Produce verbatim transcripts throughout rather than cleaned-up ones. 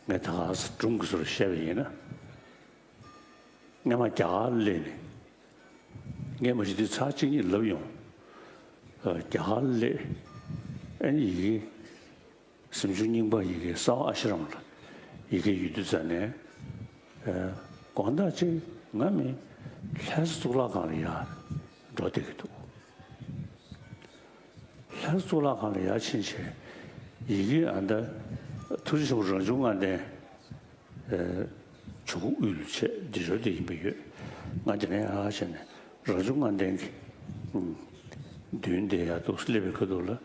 ངས་ད་ག་སེ་སྒྲུང་གི་བཟོ་འདྲ་བཤད་པ་ཡིན་ན། སྔས་མ་རྒྱ་གར་སླེབས་ནས། ངས་མ་གཞི་དེ་ཚར་གཅིག་གཉིས་ལབ་ཡོང་། ཨ། རྒྱ་གར་སླེབས། ཨ་ནི་ཡི་གེ་གཟིམ་ཆུང་རྙིང་པ་ཡི་གེ་གསར་པ་ཨ་ཤི་རམ་ལ་ཡི་གེ་ཡོད་དུས་ཙ་ནས། ཨ། དགོང་དག་ཅིག་ང་མི་ལྷ་ས་གཙུག་ལག་ཁང་ལ་ཡར་འགྲོ་བསྡད་ཀྱི་འདུག་ལྷ་ས་གཙུག་ལག་ཁང་ལ་ཡར་ཕྱིན་བྱས། ཡི་གེ་ཨ་ད་ཐུགས་རྗེ་ཆེན་པོ་རང་བྱུང་ལྔ་ལྡན། ཨ། ཇོ་བོ་དབུས་ལ་བྱས་འདི་ཞོར་དེ་ཡིན་པ་ཡོད། ང་དེ་ནས་ཨ་བྱས་ནས་རང་བྱུང་ལྔ་ལྡན་གྱི། ཨུམ། མདུན་དེ་ཡར་འདུག་སླེབས་པའི་ཁ་ཐུག་ལ།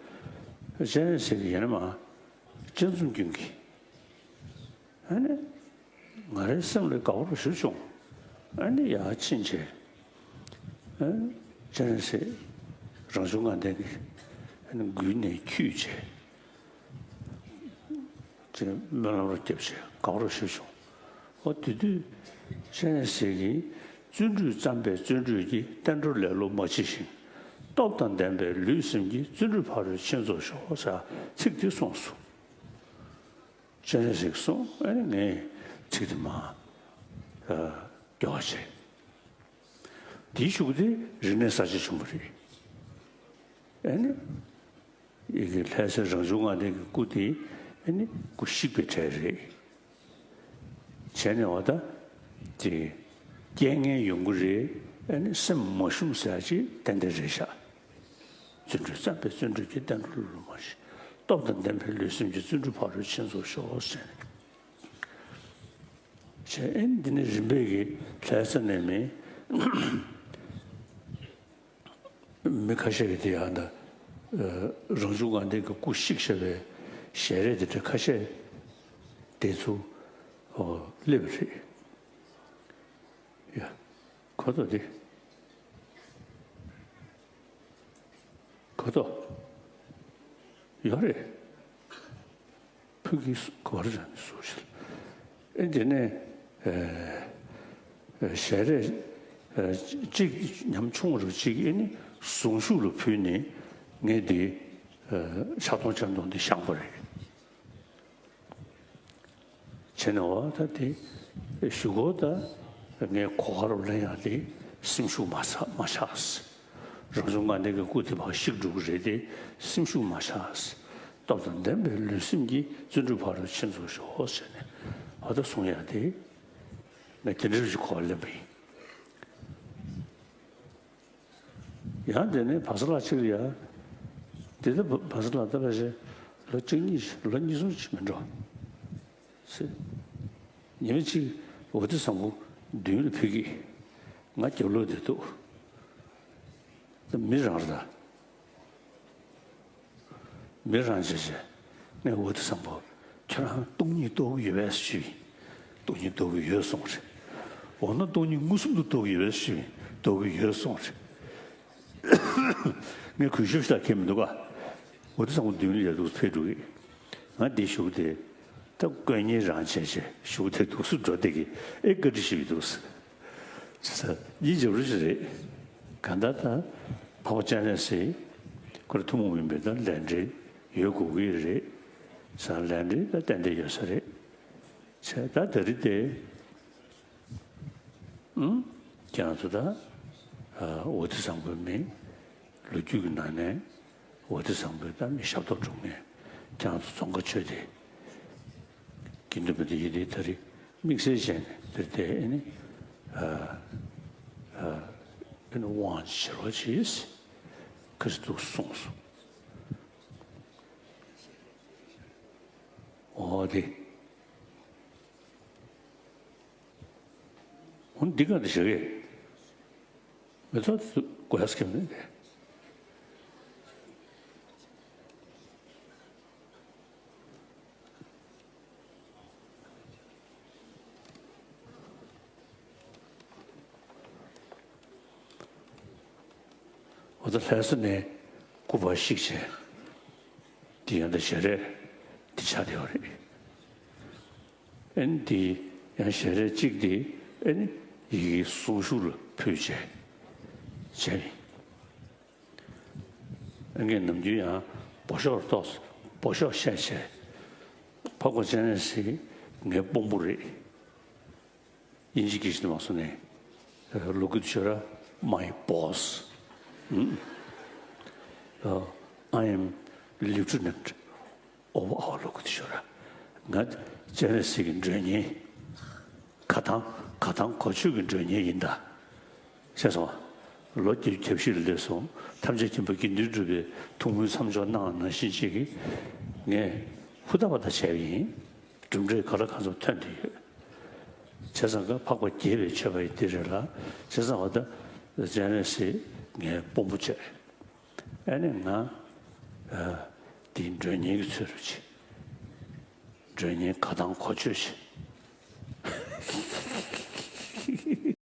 སྤྱན་རས་གཟིགས་ཀྱི་ཡན་ལག་མ། སྤྱན་ཟུང་ཀུན་གྱི། ཨ་ནི། ང་རའི་སེམས་ལ་དགའ་པོ་རུ་ཞུ་བྱུང་། ཨ་ནི་ཡར་ཕྱིན་བྱས། ཨ། སྤྱན་རས་གཟིགས་རང་བྱུང་ལྔ་ལྡན་གྱི། ཨ་ནི་མགུལ་ནས་འཁྱུད་བྱས། ཅེས་སྨོན་ལམ་རུ་བརྒྱབ་བྱས་དགའ་པོ་རུ་ཞུ་བྱུང་། ཨོ་དེ་དུས་སྤྱན་རས་གཟིགས་ཀྱིས། བརྩོན་འགྲུས་བརྩམས་པས་བརྩོན་འགྲུས་ཀྱིས། བསྟན་འགྲོར་ལེ་ལོ་མ་མཆིས་ཤིང་། སྟོབས་དང་ལྡན་པའི་ལུས་སེམས་ཀྱིས། བརྩོན་འགྲུས་ཕ་རོལ་ཕྱིན་རྫོགས་ཤོག་ཟེར་ཚིག་དེ་གསུངས་སོ། སྤྱན་རས་གཟིགས་གསུངས། ཨ་ནི་ངས་ཚིག་དེ་མར། ཨ། སྐྱོར་བ་བྱས། དེའི་གཞུག་གུ་དེ་རིག་གནས་གསར་བརྗེ་བྱུང་བ་རེད། ཨ་ནི། ཡི་གེ་ལྷ་སའི་རང་བྱུང་ལྔ་ལྡན་གྱི་སྐུ་དེ། ཨ་ནི་སྐུ་བཤིག་པའི་གྲས་རེད། བྱས་ནས་འོ་ད། དེ། རྐྱེན་ངན་ཡོང་གི་རེད། ཨ་ནི་སེམས་མ་ཞུམ་ཟེར་ཡ་ཅིག་ཏན་ཏན་རེད་ཤག་བརྩོན་འགྲུས་བརྩམས་པས་བརྩོན་འགྲུས་ཀྱིས། བསྟན་འགྲོ་ལེ་ལོ་མ་མཆིས། སྟོབས་དང་ལྡན་པའི་ལུས་སེམས་ཀྱིས། བརྩོན་འགྲུས་ཕ་རོལ་ཕྱིན་རྫོགས་ཤོག་ཟེར་ནས། བྱས། ཨེ། འདི་ནི་རིམ་པས་ཀྱི་ལྷ་ས་ནས་མི་མི་ཁ་ཤས་ཀྱིས་དེ་ཡང་ད། ཨ། རང་བྱུང་ལྔ་ལྡན་གྱི་སྐུ་བཤིག་བཞག་པའི་ཞལ་རས་དེ་འདྲ་ཁ་ཤས་དེ་ཚོ། ཨོ། སླེབས་པ་རེད། ཡ། གོ་ཐོས་དེ། གོ་ཐོས། ཡོད་རེད། ཕུག་གི་གོ་ར་ཅན་སུ་ཞིག་ཨེ། དེ་ནས། ཨ། ཨ། ཞལ་རས། ཨ། གཅིག་ཉམ་ཆུང་རུ་གཅིག་ཨེ་ནི་གཟུངས་གཞུག་ལ་ཕུལ་ནས་ངས་འདི། ཨ། ཕྱག་སྟོང་སྤྱན་སྟོང་འདི་བཞེངས་པ་རེད། བྱས་ནས་འོ་ད་དེ་གཞུག་གུ་ད་ངས་གོ་སྐབས་ལེན་ཡག་དེ་སེམས་ཤུགས་མ་ཆག་མ་ཆག་རང་བྱུང་ལྔ་ལྡན་གྱི་སྐུ་དེ་ཕར་བཤིག་འགྲོ་གི་རེད་དེ། སེམས་ཤུགས་མ་ཆག་སྟོབས་དང་ལྡན་པའི་ལུས་སེམས་ཀྱིས། བརྩོན་འགྲུས་ཕ་རོལ་ཕྱིན་རྫོགས་ཤོག་ཟེར་ནས་འོ་ད་གསུང་ཡག་དེ་ངས་དེ་འདྲ་ཞིག་གོ་སྐབས་ལེན་པ་ཡིན། ཡང་དེ་ནས་བ་ས་ལགས་གཅིག་ལ་ཡ། དེ་ལྟ་བ་ས་ལགས་ད་ཕལ་ཆེར་ལོ་གཅིག་གཉིས་ལོ་གཉིས་གསུམ་ཅིག་མིན་འགྲོ། ཟེར། ཉི་མ་གཅིག་འོ་དེ་བཟང་པོ་མདུན་ལ་ཕུལ་གི། ང་རྒྱབ་ལོགས་དེ་འདུག་ད་མི་རང་རེད་ད། མི་རང་བྱས་བྱས། ངས་འོ་དེ་བཟང་པོ། ཁྱོད་རང་སྟོང་ཉིད་རྟོགས་ཀྱི་ཡོད་པས་ཞུས། སྟོང་ཉིད་རྟོགས་ཀྱི་ཡོད་གསུངས་རེད། འོ་ན་སྟོང་ཉིད་མངོན་སུམ་དུ་རྟོགས་ཀྱི་ཡོད་པས་ཞུས། རྟོགས་ཀྱི་ཡོད་གསུངས་རེད། ངས་གུས་ཞབས་ཤིག་ལ་ཁེལ་མི་འདུག་ག་འོ་དེ་བཟང་པོ་མདུན་ལ་ཡར་འདུག་ཕེབས་འགྲོ་གི། ང་འདི་ཞུ་གི་དེ། ད་དཀོན་གཉེར་རང་བྱས་བྱས་ཞུ་གི་དེ་འདུག་སུ་འགྲོ་བསྡད་ཀྱི། ཨེ། བཀའ་འདྲི་ཞུ་གི་འདུག་ཟེར། ཅི་ཟེར། གཉིས་འཇབ་རུ་ཞིག་རེད། གང་ལྟར་ད་འཕགས་པ་སྤྱན་རས་གཟིགས་ཁོ་རང་ཐུན་མོང་མིན་པའི་ད་ལས་འབྲེལ་ཡོད་དགོས་ཀྱི་རེད། ས་ལས་འབྲེལ་ད་ཏན་ཏན་ཡོད་ས་རེད། བྱས་ད་ད་རེས་དེ། ཨང་། ཁྱེད་རང་ཚོ་ད། ཨ། འོ་དེ་བཟང་པོའི་མི། ལོ་རྒྱུས་ཀྱི་ནང་ནས་འོ་དེ་བཟང་པོའི་ད་མི་ཞབས་ཏོག་སྒྲུབ་མཁན། ཁྱེད་རང་ཚོ་ཙོང་ཁ་ཆོས་སྡེ། དགེ་འདུན་པ་དེ་ཡིན་དེ་ད་རེས་དམིགས་བསལ་བྱས་ནས་དེར་དེ་ཨེ་ནི། ཨ། ཨ། ཨེ་ནི་དབང་བྱེད་རོགས་བྱེད། ཁ་སི་འདུག་གསུངས་སོང་། འོ་དེ། འོ་འདི་ག་འདི་བཞག་གི། མི་ཚོགས་དེ་ཚོ་དགོས་ཡ་སྐྱོན་མེད་དེ། འོ་ད་ལྷ་ས་ནས་སྐུ་པར་བཤིག་བྱས། འདི་ཡང་ད་ཞལ་རས་འདི་ཆགས་བསྡད་ཡོད་རེད། ཨེ་ནི་འདི་ཡང་ཞལ་རས་གཅིག་འདི་ཨེ་ནི་ཡི་གེ་གཟུངས་གཞུག་ལ་ཕུལ་བྱས་བྱས། ཨེ་ངས་ནམ་རྒྱུན་ཡང་འབོ་ཤོག་ཏོག་འབོ་ཤོག་བཤད་བྱས། འཕགས་པ་སྤྱན་རས་གཟིགས་ ངའི་དཔོན་པོ་རེད། དབྱིན་ཇི་སྐད་ཞིག་མ་སོང་ནས། Look at your, my boss. I am lieutenant of our look at your. ང་སྤྱན་རས་གཟིགས་ཀྱི་མགྲོན་གཉེར། ཁ་ཐང་ཁ་ཐང་གོ་ཆོད་ཀྱི་མགྲོན་གཉེར་ཡིན་ད། ཤེས་སོང་། ལོ་བརྒྱད་ཅུ་གྱ་བཞི་ལ་སླེབས་སོང་། ཐམས་ཅད་མཁྱེན་པ་དགེ་འདུན་གྲུབ་པའི་ཐུགས་སྨོན་མཚམས་འཇོག་གནང་ནང་བཞིན་ཅིག་གིས། ངས་ཧུར་ཐག་པ་ད་བྱས་པ་ཡིན། གྲུབ་འབྲས་ག་ལ་གང་འཚམ་ཐོན་བསྡད་ཡོད། བྱས་ཙང་ཀ་འཕགས་པ་དགྱེས་པའི་མཆོད་པ་ཡི་འདི་རེད་ལ། བྱས་ཙང་བ་ད་སྤྱན་རས་གཟིགས་ངའི་དཔོན་པོ་བྱས། ཨ་ནི་ང་འདི་མགྲོན་གཉེར་གྱི་ཚུལ་རུ་བྱས། མགྲོན་གཉེར་ཁ་ཐང་གོ་ཆོད་བྱས།